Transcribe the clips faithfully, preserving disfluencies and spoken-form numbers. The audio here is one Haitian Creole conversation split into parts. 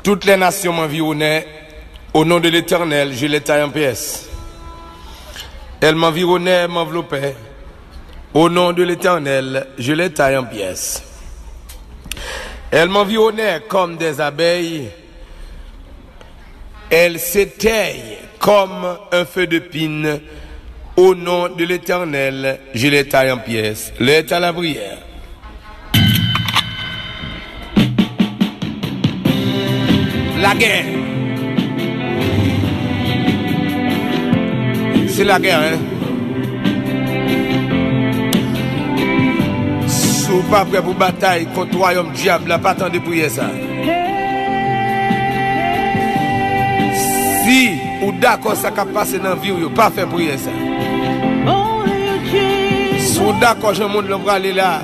Toutes les nations m'environnaient, au nom de l'Éternel, je les taille en pièces. Elles m'environnaient, m'enveloppaient, au nom de l'Éternel, je les taille en pièces. Elles m'environnaient comme des abeilles, elles s'éteignent comme un feu de pin, au nom de l'Éternel, je les taille en pièces. L'heure est à la prière. Lagè. Se lagè, en. Si w pa prè pou batay kont wayòm dyab la, pa tande priyè sa. Si ou dakò sa k ap pase nan vi w yo, pa fè priyè sa. Si w dakò jan mond lan prale la,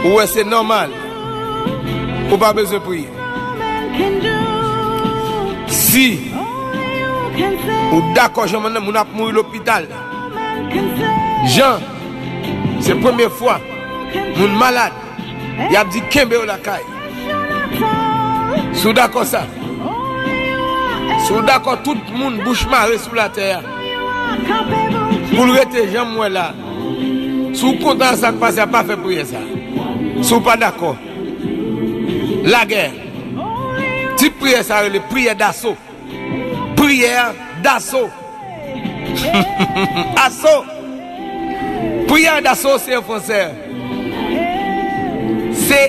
ou wè se nòmal, ou pa bezwen priye. Si ou dakò jan moun ap mouri lopital, jan se premye fwa moun malad, y ap di kenbe yo lakay. Si w dakò sa, si w dakò tout moun bouch mare sou latè a, pou l rete jan m wè la, si w kontan sa k pase a, pa fè priyè sa. Si w pa dakò, lagè. Tip priyè sa rele priyè daso. Priyè daso. Aso. Priyè daso se an fransè. Se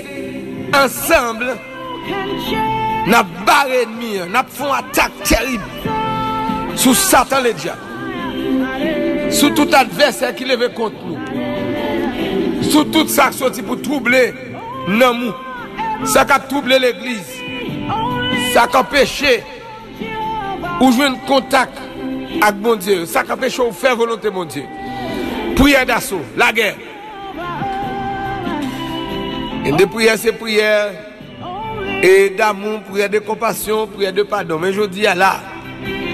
ansanm n ap bare ènmi an, n ap fè yon atak tèrib sou Satan ledyab, sou tout advèsè ki leve kont nou, sou tout sa k soti pou twouble nanm ou, sa k ap twouble legliz, sa k anpeche ou jwenn kontak ak Bondye, sa k anpeche w fè volonte Bondye. Priyè daso, lagè. Gen de priyè, se priyè e damou, priyè de konpasyon, priyè de padon. Men jodi a la,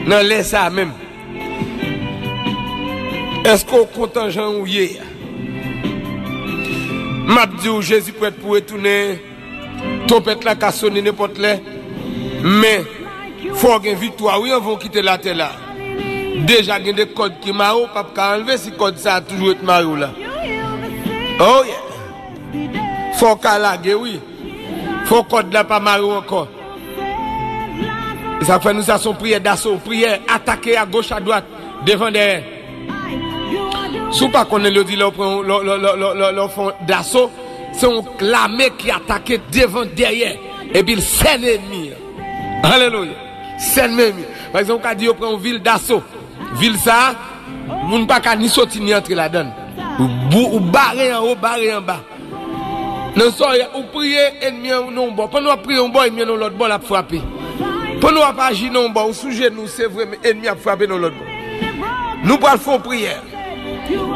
nan lè sa a menm, èske w kontan jan ou ye a? M ap di w, Jezi prèt pou retounen. Twonpèt la ka sone nenpòt lè. Men, fò w gen viktwa, wi, anvan w kite latè la. Deja gen de kòd ki mare w, p ap ka anlve si kòd sa a toujou ret mare w la. Oh, yeah! Fò w ka lage, wi. Fò kòd la pa mare w ankò. E sa k fè nou sa se yon priyè daso, priyè atake agoch, adwat, devan, dèyè. Si w pa konnen l, yo di lè w pran, lè, lè, lè w fè yon daso, se yon lame ki atake devan, dèyè, epi l sènen ènmi an. Alelouya! Sènen ènmi. Pa egzanp, ou ka di yo pran yon vil daso. Vil sa a, moun pa ka ni soti ni antre ladan l. Ou bou-, ou bare anwo, bare anba. Nan sa w ye, ou priye, ènmi an nan yon bò. Pandan w ap priye yon bò, ènmi an nan yon lòt bò, l ap frape. Pandan w ap aji nan yon bò, ou sou jenou, se vre, men ènmi ap frape nan yon lòt bò. Nou pral fè yon priyè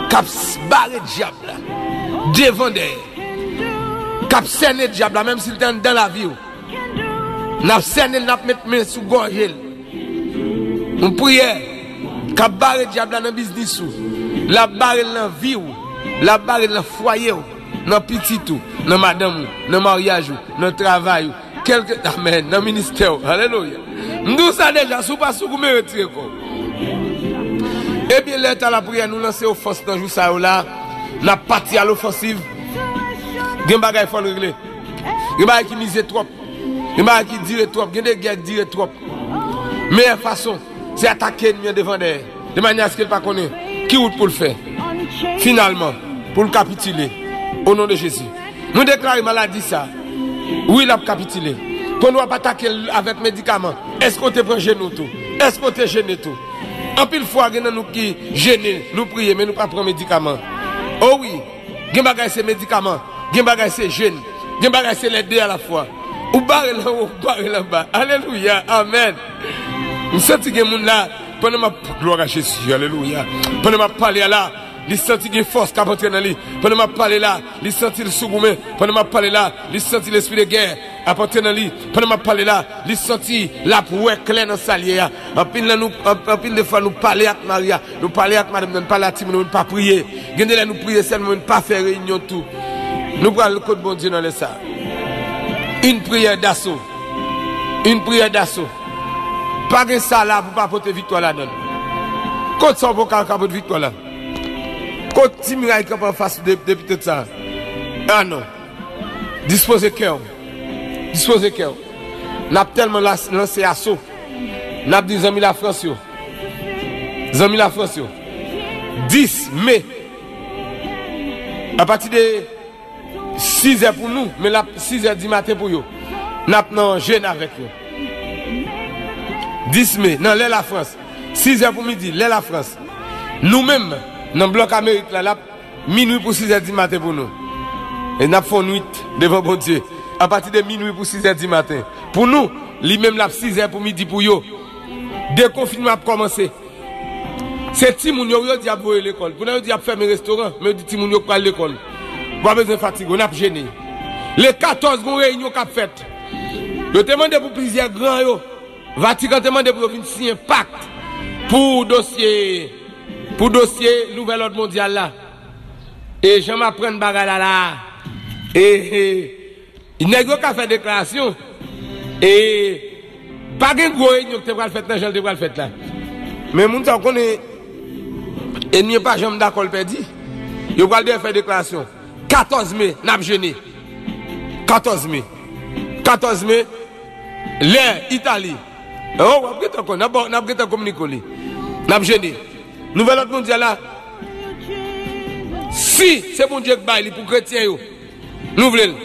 k ap s-, bare dyab la devan, dèyè, k ap sènen dyab la, menm si l te anndan lavi w. N ap sènen l, n ap met men sou gòje l. Yon priyè k ap bare dyab la nan biznis ou. L ap bare l nan vi w. L ap bare l nan fwaye w, nan pitit ou, nan madanm ou, nan maryaj ou, nan travay ou. Kèlke, amèn, nan ministè w. Alelouya. M di w sa deja, si w pa sou goumen, retire kò w. Ebyen, lè ta lapriyè, nou lanse ofans nan jou sa yo la. N ap pati a lofansiv. Gen bagay fò n regle. Gen bagay ki mize twòp. Gen bagay ki dire twòp. Gen de gè k dire twòp. Meyè fason, se atake ènmi an devan dèyè, de manyè aske l pa konnen ki wout pou l fè finalman, pou l kapitile. O non de Jezi, nou deklare maladi sa, wi, l ap kapitile. Pandan w ap atake l avèk medikaman, èske w te pran jene w tou? Èske w te jene tou? Anpil fwa, gen nan nou ki jene, nou priye, men nou pa pran medikaman. O wi, gen bagay se medikaman, gen bagay se jèn, gen bagay se lè de alafwa. Ou bare l anwo, ou bare l anba. Alelouya, amèn. M santi gen moun la, pandan m ap, glwa a Jezi, alelouya. Pandan m ap pale a la, li santi gen fòs k ap antre nan li. Pandan m ap pale la, li santi l sou goumen. Pandan m ap pale la, li santi lespri de gè ap antre nan li. Pandan m ap pale la, li santi l ap wè klè nan sa l ye a. Anpil nan nou, anp-, anpil de fwa nou pale ak mari a, nou pale ak madanm nan, nou pale ak timoun nou, nou pa priye. Gen de lè nou priye sèlman, men nou pa fè reyinyon tou. Nou pral kot Bondye nan lè sa a. Une prière d'assaut. Une prière d'assaut. Pa gen sa la pou pa pote viktwa ladan l. Kot sa w poko ka pote viktwa la? Kot ti miray kanpe anfas de, de pitit sa? Ah non. Dispoze kè w. Dispoze kè w. N ap tèlman las- lanse aso. N ap di zanmi Lafrans yo. Zanmi Lafrans yo. Dis me. Apati de sizè pou nou, men l ap sizè dimaten pou yo. N ap nan jèn avèk yo. Dis me, nan lè Lafrans. Sizè pou midi, lè Lafrans. Nou menm, nan blòk Amerik la, l ap minwi pou sizè dimaten pou nou. E n ap fè yon nwit devan Bondye. Apati de minwi pou sizè dimaten. Pou nou, li menm l ap sizè pou midi pou yo. Dekonfinman ap kòmanse. Se timoun yo, yo di ap voye lekòl. Poutan yo di ap fèmen restoran, men yo di timoun yo k pral lekòl. Ou pa bezwen fatige w, n ap jene. Le katòz, gon reyinyon k ap fèt. Yo te mande pou plizyè gran yo. Vatikan te mande pou yo vin siyen pak pou dosye, pou dosye nouvèl òd mondyal la. E jan m aprann bagay la la. E, e, nèg yo ka fè deklarasyon. E pa gen gwo reyinyon ki te pral fèt nan jan l te pral fèt la. Men moun sa w konnen, ènmi an pa janm dakò l pèdi. Yo pral dèyè fè deklarasyon. Katòz me, n ap jene. Katòz me. Katòz me, lè Itali. Oh, w ap gentan konn, n ap, n ap gentan kominike w li. N ap jene. Nouvèl òd mondyal la, si se Bondye k bay li pou kretyen yo, nou vle l.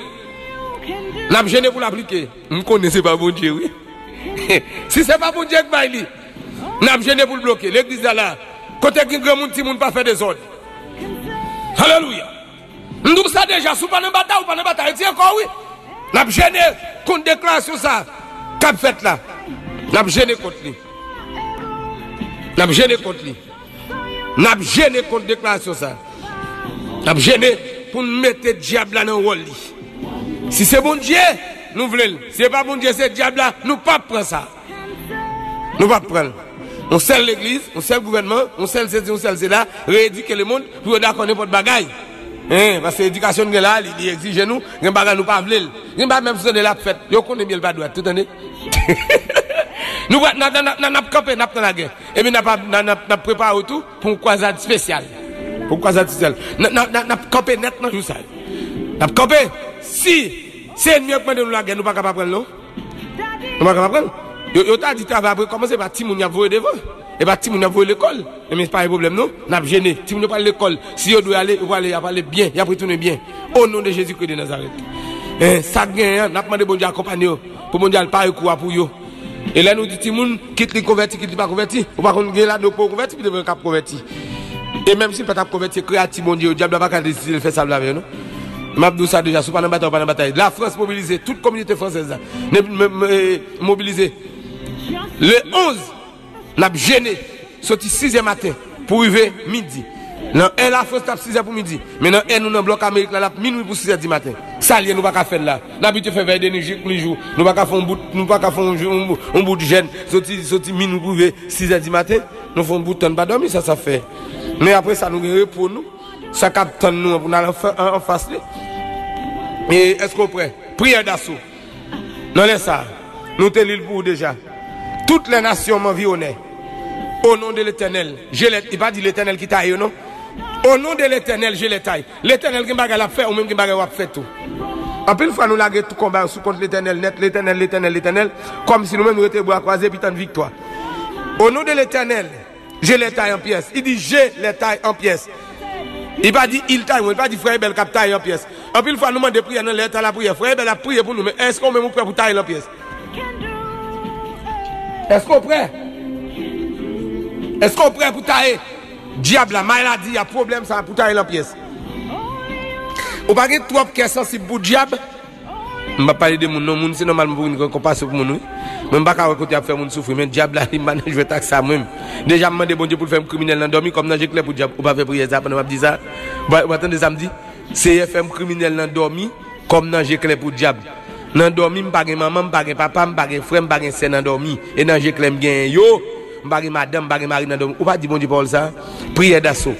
N ap jene pou l aplike. M konnen se pa Bondye, wi. Si se pa Bondye k bay li, n ap jene pou l bloke. Legliz la la, kote gen granmoun, timoun pa fè dezòd. Alelouya. M di w sa deja, si w pa nan batay, ou pa nan batay. Di ankò, wi. N ap jene kont deklarasyon sa k ap fèt la. N ap jene kont li. N ap jene kont li. N ap jene kont deklarasyon sa. N ap jene pou n mete dyab la nan wòl li. Si se Bondye, nou vle l. Si se pa Bondye, se dyab la, nou p ap pran sa. Nou p ap pran l. Yon sèl legliz, yon sèl gouvènman, yon sèl sesi, yon sèl sela, reyedike lemonn pou yo dakò nenpòt bagay. Hein, paske edikasyon n gen la, li, li egzije nou, gen bagay nou pa vle l. Gen bagay menm si w tande l ap fèt, yo konnen byen l pa dwat, tou tande. Nou pral, n ap, n ap, n ap, n ap kanpe, n ap nan lagè. Epi n ap, n ap, n ap, n ap prepare w tou pou yon kwazad espesyal. Pou yon kwazad espesyal. N, n, n, n ap kanpe nèt nan jou sa yo. N ap kanpe. Si se ènmi an k mande nou lagè, nou pa ka pa pran l non. Nou pa ka pa pran l. Yo, yo ta di travay ap rekòmanse, pa timoun y ap voye devan. E pa timoun y ap voye lekòl. Ebyen, pa gen pwoblèm non. N ap jene. Timoun yo pral lekòl. Si yo dwe ale, yo prale, y ap ale byen. Y ap retounen byen. O non de Jezikri de Nazarèt. Eh, sa k genyen an, n ap mande Bondye akonpanye yo. Pou Bondye al pare kou a pou yo. E lè nou di timoun, kit li konvèti, kit li pa konvèti, ou pa konn gen ladan yo k poko konvèti, pi devan yo k ap konvèti. E menm si l pa t ap konvèti, se kreyati Bondye yo, dyab la pa ka deside l fè sa l vle avè yo non. M ap di w sa deja, si w pa nan batay, ou pa nan batay. Lafrans mobilize, tout kominote fransèz la. Ne, me, me, mobilize. Le onz, n ap jene, soti sizè maten pou rive midi. Nan è Lafrans, l ap sizè pou midi. Men nan è nou nan blòk Amerik la, l ap minwi pou sizè dimaten. Sa l ye, nou pa ka fè l la. N abitye fè vèy de nwi jik li jou. Nou pa ka fè yon bout, nou pa ka fè yon, jou- yon, yon bout jèn. Soti, soti minwi pou rive sizè dimaten. Nou fè yon bout tan, n pa dòmi, sa, sa fè. Men apre sa, nou gen repo nou. Sa k ap tann nou an pou n al anfa- an- anfas li. E èske w prè? Priyè daso. Nan lè sa a, nou te li l pou ou deja. Toutes les nations m'environnaient. Au nom de l'Éternel, je les, li pa di Letènèl ki taye yo non. Au nom de l'Éternel, je les taille. Letènèl gen bagay l ap fè, ou menm gen bagay w ap fè tou. Anpil fwa nou lage tout konba yo sou kont Letènèl nèt, Letènèl, Letènèl, Letènèl, kòmsi nou menm nou rete bra kwaze epi tann viktwa. Au nom de l'Éternel, je les taille en pièces. Li di, je les taille en pièces. Li pa di, il taille, li pa di frè Ebèl k ap taye an pyès. Anpil fwa nou mande priyè nan lè tan lapriyè. Frè Ebèl ap priye pou nou, men èske ou menm ou prè pou taye l an pyès? Èske w prè? Èske w prè pou taye dyab la, maladi a, pwoblèm sa a, pou taye l an pyès? Ou pa gen twòp kè sansib pou dyab? M p ap pale de moun non, moun se nòmalman pou vin gen konpasyon pou moun wi. Mwen m pa ka wè kote y ap fè moun soufri, men dyab la li m pa nan jwèt ak sa mwen menm. Deja m mande Bondye pou l fè m kriminèl nan dòmi, kòm nan je klè pou dyab, ou pa fè priyè sa pandan m ap di sa? Ou pa, ou pa tande sa m di? Seyè fè m kriminèl nan dòmi, kòm nan je klè pou dyab. Nan dòmi m pa gen manman, m pa gen papa, m pa gen frè, m pa gen sè nan dòmi. E nan je klè m genyen yo, m pa gen madanm, m pa gen mari nan dòmi. Ou pa di Bondye pawòl sa? Priyè daso.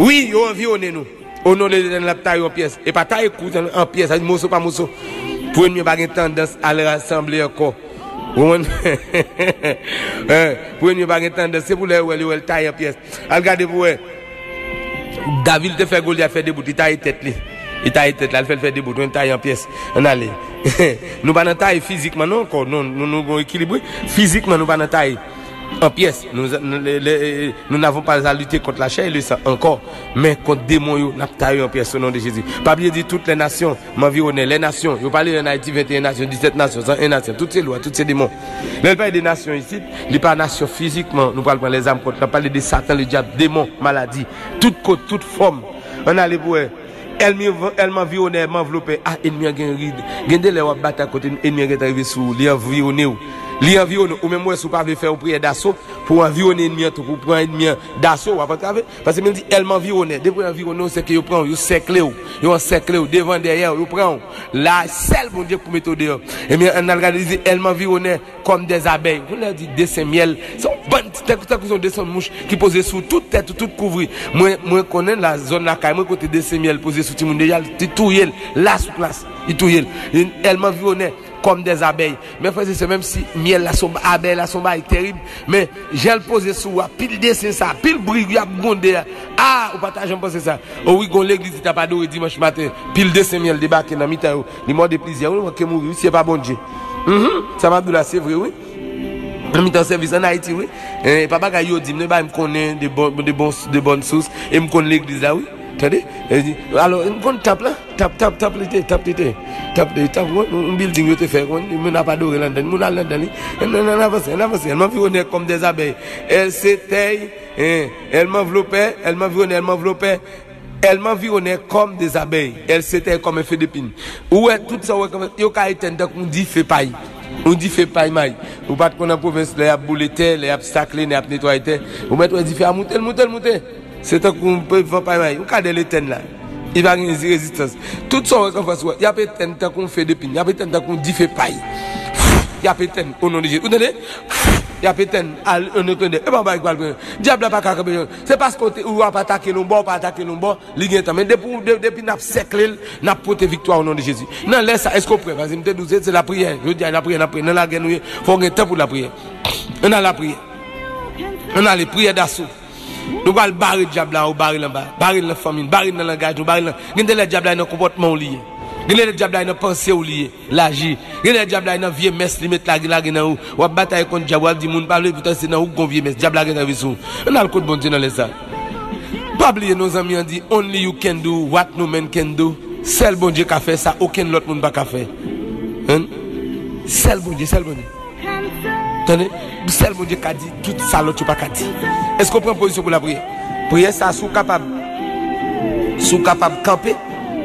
Wi, yo anviwone nou. O non de Letènèl, ap taye w an pyès. E pa taye kou an pyès, sa di moso pa moso. Pou ènmi an pa gen tandans al rasanble ankò. Ou konprann? Eh, pou ènmi an pa gen tandans, se pou lè yo wè l, yo wè l taye an pyès. Al gade pou wè. David te fè Golyat fè debout, li taye tèt li. Li taye tèt la, li fè l fè debout, li taye an pyès. Ann ale. Nou pa nan taye fizikman non ankò. Non, nou, nou gon ekilib, wi. Fizikman, nou pa nan taye an pyès. Nous, nous, les, les, nous n'avons pas à lutter contre la chair et le sang encore, mais contre démon yo, n ap taye yo an pyès au nom de Jésus. Pa bliye di toutes les nations m'environnaient. Les nations, yo pale ann Ayiti venteyen nasyon, disèt nasyon, san en nasyon, tout se lwa, tout se demon. Lè l pale de nasyon isit, li pa nasyon fizikman, nou pral pran lèzam kont, l ap pale de Satan, le diable, demon, maladi, tout kot, tout fòm. Ann ale pou wè. Ènmi, ènmi anviwone, ènmi anvlope. Ah, ènmi an gen rid. Gen de lè w ap batay kote ènmi an gentan rive sou ou. Li anviwone w. Li anviwone w. Ou menm wè si w pa vle fè yon priyè daso pou w anviwone ènmi an tou, pou w pran ènmi an daso, w ap antrave. Paske men di ènmi anviwone. Depi w anviwone w, se ke yo pran w, yo sèkle w. Yo ansèkle w, devan, dèyè, yo pran w. La, sèl Bondye k pou mete w deyò. Ebyen, ann al gade, li di ènmi anviwone. Comme des abeilles. Kounye a di desen myèl. Se yon bann ti, tankou, tankou se yon desen mouch ki poze sou tout tèt ou, tout kouvri. Mwen, mwen konnen la, zòn lakay mwen kote desen myèl poze sou timoun deja, li touye l, la sou plas, li touye l. Ènmi anviwone comme des abeilles. Men frè e sè, menm si myèl la se yon, abèy la se yon bagay terib, men jan l poze sou ou a, pil desen sa, pil bri y ap gwonde a. Ah, ou pa ta janm panse sa. O wi, gon legliz ki t ap adore dimanch maten, pil desen myèl debake nan mitan yo. Li mòde plizyè, wi, manke mouri, wi, si se pa Bondye. Mhm, sa m ap di w la, se vre, wi. Nan mitan sèvis ann Ayiti, wi. E pa bagay yo di m, non, e bagay m konnen de bon, de bon, de bòn sous, e m konn legliz la, wi. Tande? E di, alò, m konn tanp la, tanp, tanp, tanp li te, tanp li te. Tanp li, tanp, wi, yon, yon bilding yo te fè, wi, moun ap adore l anndan, moun al anndan li. Ann, ann, ann avanse, ann avanse, ènmi anviwone comme des abeilles. Elle s'éteignent, hein, elle m'enveloppait, elle m'environnait, elle m'enveloppait. Elle m'environnait comme des abeilles, elle s'éteignait comme un feu d'épine. Ou wè, tout sa ou wè kòman yo ka etenn tankou yon dife pay. Yon dife pay may. Ou pa t konn an pwovens, lè y ap boule tè, lè y ap sakle, lè y ap netwaye tè. Ou mèt wè dife a moute, l moute, l moute. Se tankou yon pe van pay may. Yon kadèl etenn la. Li pa gen rezistans. Tout sa ou wè k anfas ou a, y ap etenn tankou yon feu d'épine. Y ap etenn tankou yon dife pay. Y ap etenn, o non de Jezi. Ou tande? Y ap etenn, al, o non de Jezi. E pa yon bagay ki pral pran. Dyab la pa ka kanpe. Se paske ou te, ou ap atake l yon bò, ou pa atake l yon bò. Li gen tan. Men depi, de, depi n ap sèkle l, n ap pote viktwa o non de Jezi. Nan lè sa, èske w prè? Paske m te di w se, se lapriyè. Jodi a, lapriyè, n ap priye. Nan lagè nou ye, fò w gen tan pou lapriyè. Ann al lapriyè. Ann ale, priyè daso. Nou pral bare dyab la anwo, bare l anba. Bare l nan fanmi n, bare l nan langaj nou, bare l nan. Gen de lè dyab la nan konpòtman w li ye. Gen de lè dyab la nan panse w li ye. L aji. Gen lè dyab la nan vye mès li met lage, lage nan ou. W ap batay kont dyab, w ap di moun pa vle, poutan se nan ou k gon vye mès. Dyab la gentan rive sou ou. Ann al kot Bondye nan lè sa. Pa bliye non, zanmi an di, "Only you can do what no man can do." Sèl Bondye ka fè sa okenn lòt moun pa ka fè. Hen? Sèl Bondye, sèl Bondye. Tande? Sèl Bondye ka di tout sa lòt yo pa ka di. Èske w pran pozisyon pou lapriyè? Priyè sa, si w kapab, si w kapab kanpe,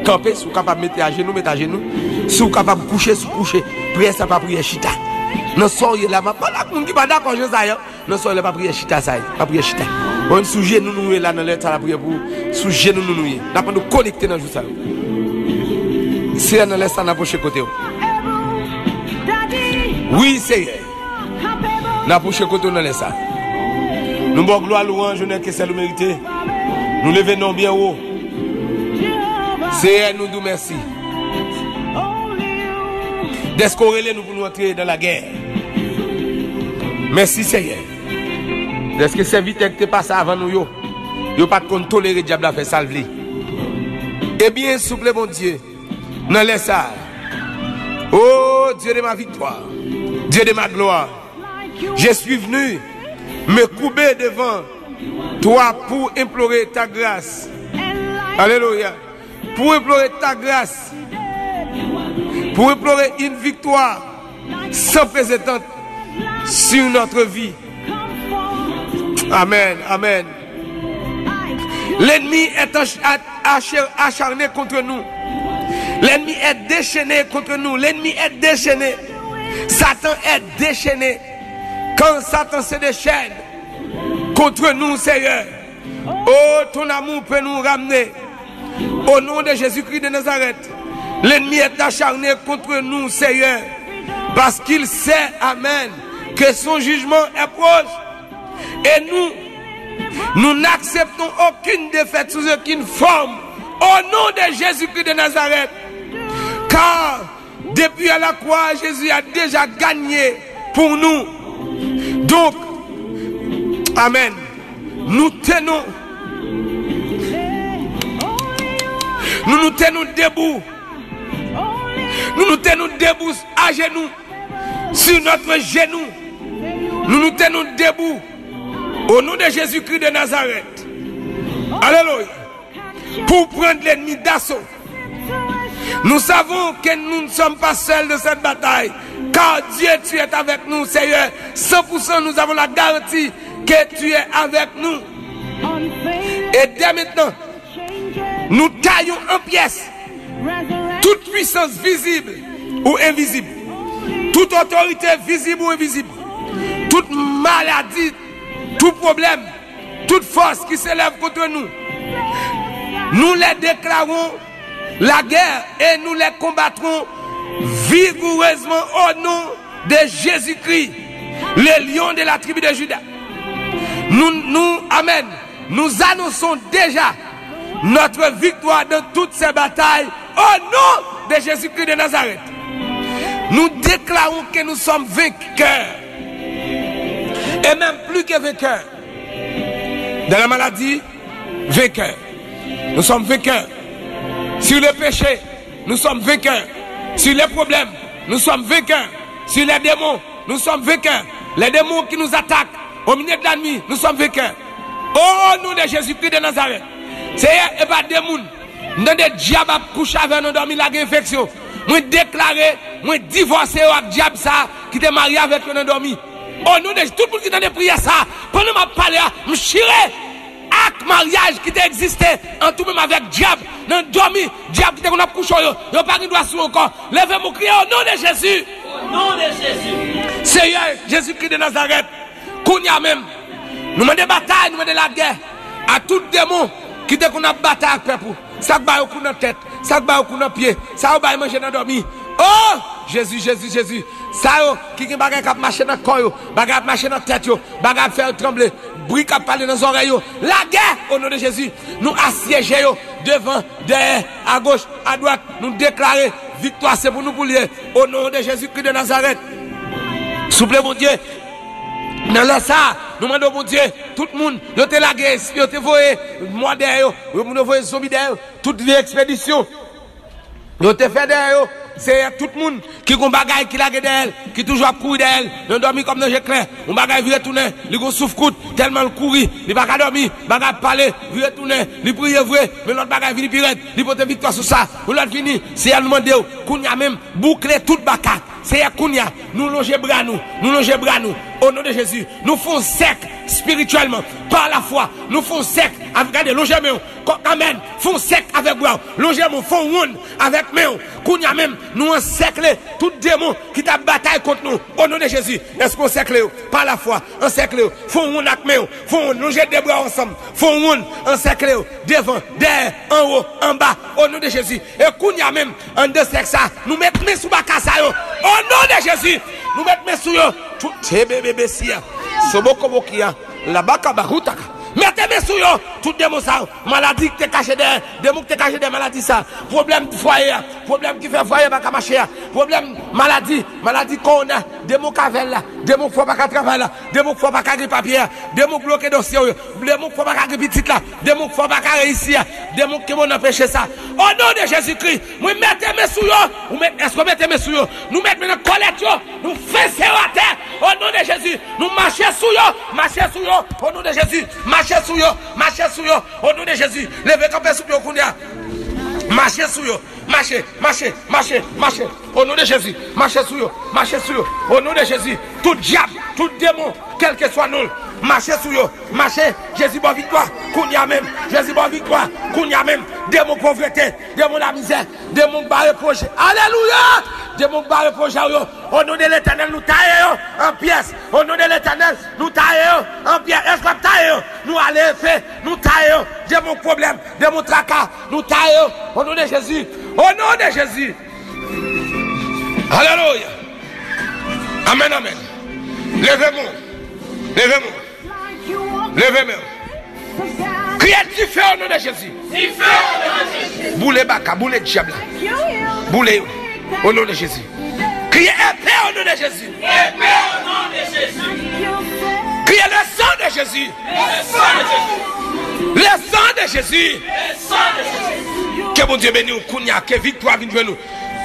kanpe, si w kapab mete ajenou, mete ajenou. Si w kapab kouche, si w kouche. Priyè sa pa priyè chita. Nan sa w ye la, m ap pale ak moun ki pa dakò jan sa ye. Nan sa w ye la, pa priyè chita sa ye. Pa priyè chita. Ou menm sou jenou nou ye la, nan lè sa lapriyè pou ou. Sou jenou nou nou ye. N ap mande w konekte nan jou sa yo. Seyè, nan lè sa n apwoche kote w. Wi, Seyè. N apwoche kote w nan lè sa. Nou ba w glwa, lwanj, onè ke sèl ou merite. Nou leve non w byen wo. Seyè, nou di w mèsi. Dèske w rele nou pou nou antre nan lagè. Mèsi, Seyè. Dèske sèvitè ki te pase avan nou yo, yo pa t konn tolere dyab la fè sa l vle. Ebyen, souple Bondye, nan lè sa a, oh Dieu de ma victoire, Dieu de ma gloire, je suis venu me courber devant toi pour implorer ta grâce. Alléluia. Pour implorer ta grâce. Pour implorer une victoire sans précédent sur notre vie. Amen, amen. L'ennemi est ach-, a-, ache-, acharné contre nous. L'ennemi est déchaîné contre nous. L'ennemi est déchaîné. Satan est déchaîné. Quand Satan se déchaîne contre nous, Seigneur, oh, ton amour peut nous ramener. Au nom de Jésus-Christ de Nazareth, l'ennemi est acharné contre nous, Seigneur, parce qu'il sait, amen, que son jugement est proche. Et nous, nous n'acceptons aucune défaite sous aucune forme. Au nom de Jésus-Christ de Nazareth, car Depuis à la croix, Jésus a déjà gagné pour nous. Donc, amen. Nou te nou, nou nou te nou debou. Nou nou te nou debou ajenou, sur notre genou. Nou nou te nou debou. Au nom de Jésus-Christ de Nazareth. Alléluia. Pour prendre l'ennemi d'assaut. Nous savons que nous ne sommes pas seuls dans cette bataille, car Dieu, tu es avec nous, Seigneur. Cent pour cent, nous avons la garantie que tu es avec nous. Et dès maintenant, nous taillons en pièces toute puissance visible ou invisible, toute autorité visible ou invisible, toute maladie, tout problème, toute force qui s'élève contre nous, nous les déclarons la guerre et nous les combattrons vigoureusement au nom de Jésus-Christ, le lion de la tribu de Juda. Nous, nous, amen. Nous annonçons déjà notre victoire dans toutes ces batailles au nom de Jésus-Christ de Nazareth. Nous déclarons que nous sommes vainqueurs et même plus que vainqueurs. Dans la maladie, vainqueurs. Nous sommes vainqueurs. Sur le péché, nous sommes vainqueurs. Sur les problèmes, nous sommes vainqueurs. Sur les démons, nous sommes vainqueurs. Les démons qui nous attaquent au milieu de la nuit, nous sommes vainqueurs. Au nom de Jésus-Christ de Nazareth. Seyè, e pa de moun. M tande dyab ap kouche avè yo nan dòmi, lage enfeksyon. Mwen deklare, mwen divòse yo ak dyab sa a ki te marye avèk yo nan dòmi. O non de Jezi, tout moun ki tande priyè sa a, pandan m ap pale a, m chire ak maryaj ki te egziste ant ou menm avèk dyab nan dòmi, dyab ki te konn ap kouche yo, yo pa gen dwa sou yo ankò. Leve men w, kriye, o non de Jezi. O non de Jezi. Seyè Jezikri de Nazarèt, kounye a menm, nou mande batay, nou mande lagè a tout demon ki te konn ap batay ak pèp ou. Sa k ba yo kou nan tèt, sa k ba yo kou nan pye, sa yo bay manje nan dòmi. O Jezi, Jezi, Jezi. Sa yo ki gen bagay k ap mache nan kò yo, bagay ap mache nan tèt yo, bagay ap fè yo tranble, bri k ap pale nan zòrèy yo. Lagè, o non de Jezi. Nou asyeje yo devan, dèyè, agoch, adwat. Nou deklare viktwa se pou nou pou l ye. O non de Jezikri de Nazarèt. Souple Bondye, nan lè sa a, nou mande w, Bondye, tout moun yo te lage, yo te voye mò dèyè yo, yo moun yo voye zonbi dèyè yo, tout vye ekspedisyon yo te fè dèyè yo, Seyè, tout moun ki gon bagay ki lage dèyè l, ki toujou ap kouri dèyè l, nan dòmi kòm nan je klè, yon bagay vire tounen, li gon souf kout, tèlman l kouri, li pa ka dòmi, bagay ap pale, vire tounen, li priye vre, men lòt bagay vini pi rèd, li pote viktwa sou sa, yon lòt vini, Seyè, nou mande w, kounye a menm, boukle tout baka, Seyè, kounye a, nou lonje bra nou, nou lonje bra nou, o non de Jezi, nou fè yon sèk espirityèlman, pa lafwa, nou fè yon sèk, gade, lonje men w, kò, amèn, fè yon sèk avèk bra w, lonje men w, fè yon wonn avèk men w, kounye a menm, nou ansèkle tout demon ki t ap batay kont nou, o non de Jezi, èske w ansèkle yo, pa lafwa, ansèkle yo, fè yon wonn ak men w, fè yon wonn, lonje de bra w ansanm, fè yon wonn, ansèkle yo, devan, dèyè, anwo, anba, o non de Jezi, e kounye a menm, anndan sèk sa, nou met men sou baka sa yo. O non de Jezi, nou met men sou yo. Tout te bebe besi a. Sobo kobo ki a. Laba kaba houtaka. Mete men sou yo. Tout demon sa yo. Maladi ki te kache dèyè. Demon ki te kache dèyè maladi sa. Pwoblèm fwaye a. Pwoblèm ki fè fwaye pa ka mache a. Pwoblèm maladi. Maladi kowona. Demon kavèl la. Demon k fè w pa ka travay la. Demon k fè w pa ka gen papye a. Demon k bloke dosye w yo. Demon k fè w pa ka gen pitit la. Demon k fè w pa ka reyisi a. Demon k kenbe w nan peche sa. O non de Jezikri, mwen mete men sou yo. Ou met, èske w mete men sou yo? Nou met men nan kòlèt yo. Nou fese yo atè. O non de Jezi, nou mache sou yo. Mache sou yo. O non de Jezi, mache sou yo. Mache sou yo. O non de Jezi, leve kanpe sou pye w kounye a. Mache sou yo. Mache, mache, mache, mache. O non de Jezi, mache sou yo, mache sou yo. O non de Jezi, tout dyab, tout demon, kèlkeswa non l, mache sou yo, mache. Jezi ba w viktwa kounye a menm. Jezi ba w viktwa kounye a menm. Demon povrete, demon lamizè, demon k bare pwojè. Alelouya! Demon k bare pwojè w yo. O non de Letènèl, nou taye yo an pyès. O non de Letènèl, nou taye yo an pyès. Èske w ap taye yo? Nou ale epe, nou taye yo. Demon pwoblèm, demon traka, nou taye yo. O non de Jezi. O non de Jezi. Alelouya. Amèn, amèn. Leve men w. Leve men w. Leve men w. Kriye dife o non de Jezi. Dife o non de Jezi. Boule baka, boule dyab la. Boule yo. Au nom de Jésus. Criez épée au nom de Jésus. Épée au nom de Jésus. Criez le sang de Jésus. Le sang de Jésus. Le sang de Jésus. Le sang de Jésus. Ke Bondye beni w kounye a, ke viktwa vin jwenn ou.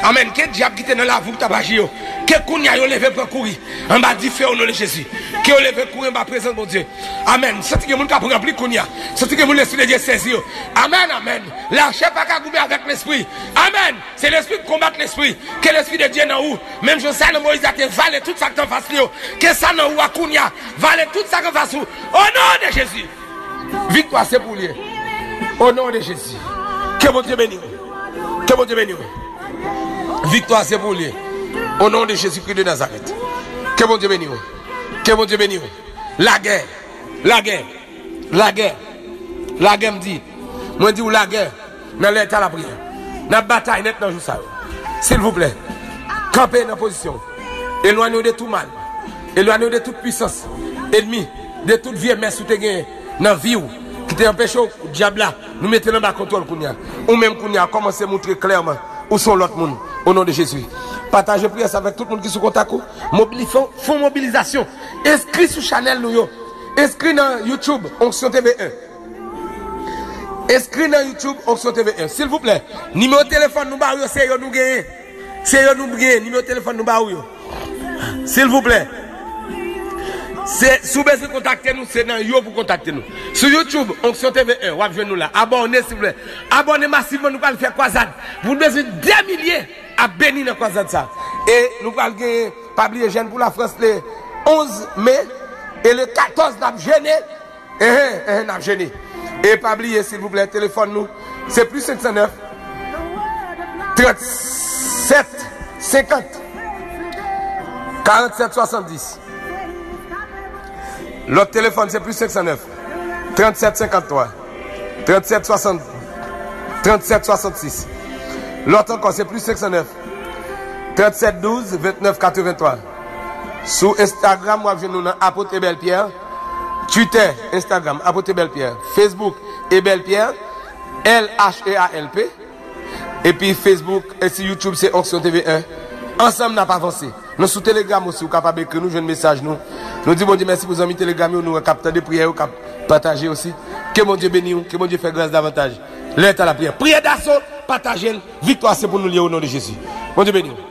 Amèn. Ke dyab ki te nan lavi w k t ap aji yo, ke kounye a yo leve pran kouri anba dife au nom de Jésus. Ke yo leve kouri anba prezans Bondye. Amèn. Santi gen moun k ap ranpli kounye a. Santi gen moun Lespri de Dye sezi yo. Amèn, amèn. Lachè pa ka goumen avèk lespri. Amèn. Se lespri k konbat lespri. Ke Lespri de Dye nan ou. Menm jan sa nan Moyiz la te vale tout sa k t anfas li yo. Ke sa nan ou a kounye a vale tout sa k anfas ou. O non de Jezi. Viktwa se pou li. O non de Jezi. Ke Bondye beni w. Ke Bondye beni w. Viktwa se pou li. O non de Jezikri de Nazarèt. Ke Bondye beni w. Ke Bondye beni w. Lagè. Lagè. Lagè. Lagè, m di. Mwen di w lagè. Nan lè ta lapriyè. N ap batay nèt nan jou sa yo. Silvouplè, kanpe nan pozisyon w. Elwanye w de tou mal. Elwanye w de tout pwisans ènmi, de tout vye mès ou te gen nan vi w ki te anpeche w, dyab la, nou mete l anba kontwòl kounye a. Ou menm kounye a, kòmanse moutre klèman ou se yon lòt moun. O non de Jezi. Pataje priyè sa avèk tout moun ki sou kontak ou. Mobili-, fè, fè yon mobilizasyon. Enskri sou chanèl nou yo. Enskri nan YouTube, Onksyon T V en. Enskri nan YouTube Onksyon T V en. Silvouplè, nimewo telefòn nou ba ou yo, se yo nou genyen. Se yo nou genyen, nimewo telefòn nou ba ou yo. Silvouplè. Se, si w bezwen kontakte nou, se nan yo pou kontakte nou. Sou YouTube, Onksyon T V en, w ap jwenn nou la. Abòne, silvouplè. Abòne masivman, nou pral fè kwazad. Nou bezwen de milye ap beni nan kwazad sa. E nou pral genyen, pa bliye, jèn pou Lafrans le onz me e le katòz n ap jene. Enhen, enhen, n ap jene. E pa bliye, silvouplè, telefòn nou, se plis senk san nèf, trant sèt senkant, karant sèt swasanndis. Lòt telefòn, se plis senk san nèf, trant sèt senkant twa, trant sèt swasant, trant sèt swasannsis. Lòt ankò, se plis senk san nèf, trant sèt douz, vennèf katrevenntwa. Sou Instagram, w ap jwenn nou nan Apot Ebel Pierre. Twitter, Instagram, Apot Ebel Pierre. Facebook, Ebel Pierre, L H E A L P. Epi Facebook, e si YouTube, se Onksyon T V en. Ansanm, n ap avanse. Nou sou Telegram osi, ou kapab ekri nou, jwenn mesaj nou. Nou di Bondye mèsi pou zanmi Telegram yo, nou wè k ap tande priyè yo, k ap pataje osi. Ke Bondye beni w, ke Bondye fè gras davantaj. Lè ta lapriyè. Priyè daso, pataje l. Viktwa se pou nou li ye, o non de Jezi. Bondye beni w.